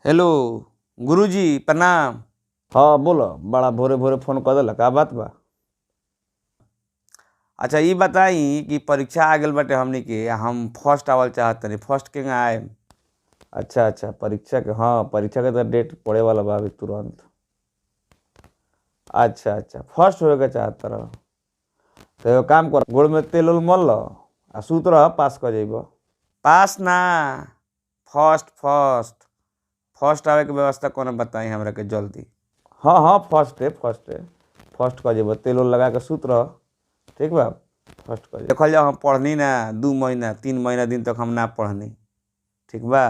Hello गुरुजी, प्रणाम। हाँ बोलो, बड़ा भोरे भोरे फोन कर देला, का बात बा? अच्छा ई बताई कि परीक्षा आ गेल बाटे हमनी के, आ हम फर्स्ट आवल चाहत तनी, फर्स्ट केंगा आएम? अच्छा अच्छा, परीक्षा के, हाँ परीक्षा के तो डेट पड़े वाला बा अभी तुरंत। अच्छा अच्छा, फर्स्ट होए के चाहत रह तो एगो काम कर, गोड़ में तेल उल मल ल आ सुत रह, पास कर जइब। पास ना, फर्स्ट फर्स्ट फर्स्ट आवे के व्यवस्था कोनो बताई हमरा के जल्दी। हाँ हाँ, फर्स्ट है, फर्स्ट है, फर्स्ट कर जइब, तेल उल लगा के सुत रह, ठीक बा, फर्स्ट कर जइब। देखल जाओ, हम पढ़नी ना 2 महीना 3 महीना दिन तक हम ना पढ़नी, ठीक बा।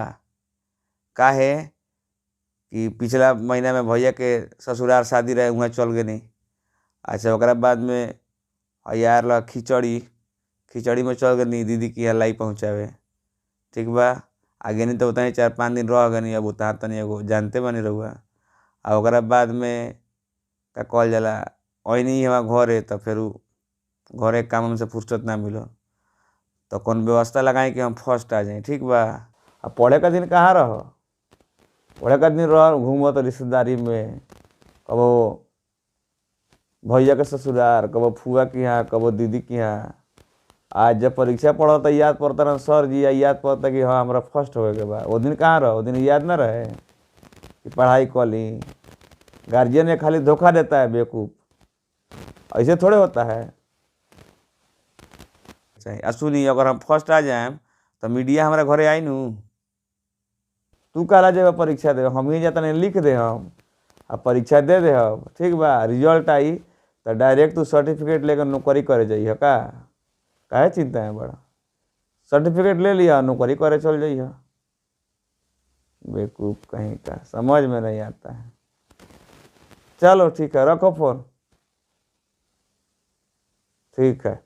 काहे कि पिछला महीना में भैया के ससुराल शादी रहे, वहाँ चल गनी। अच्छा ओकरा बाद में यार ला खिचड़ी, खिचड़ी में चल गनी दीदी के यहाँ लाई पहुँचावे, ठीक बा। आ गनी तो उतना 4-5 दिन रह गनी, अब उतना तनी एगो जानते बनी रहुआ। आ ओकरा बाद में का कहल जाला, ऐनी हमार घरे तो फिर घरे काम हमसे फुर्सत ना मिलो, तो कौन व्यवस्था लगाई कि हम फर्स्ट आ जाए, ठीक बा। आ पढ़े का दिन कहाँ रह, पढ़े का दिन रह घूमत रिश्तेदारी में, कबो भैया के ससुराल, कबो फुआ के यहाँ, कबो दीदी के यहाँ। आज जब परीक्षा पड़ता याद पड़ता ना सर जी, याद पड़ता कि हाँ हमारा फर्स्ट होए के बा। वो दिन कहाँ रहो, वो दिन याद ना रहे कि पढ़ाई कर ली। गार्जियन ने खाली धोखा देता है बेवकूफ़, ऐसे थोड़े होता है। आ सुनी, अगर हम फर्स्ट आ जाएम तो मीडिया हमारा घरे आई नू। तू काला जेबा परीक्षा दे, हम ही जाता नहीं लिख दे हम आ परीक्षा दे दे हम, ठीक बा। रिजल्ट आई तो डायरेक्ट तू सर्टिफिकेट लेकर नौकरी करे जाइह, का काहे चिंता है बड़ा, सर्टिफिकेट ले लिया नौकरी करे चल जाइह। बेवकूफ़ कहीं का, समझ में नहीं आता है। चलो ठीक है, रखो फोन, ठीक है।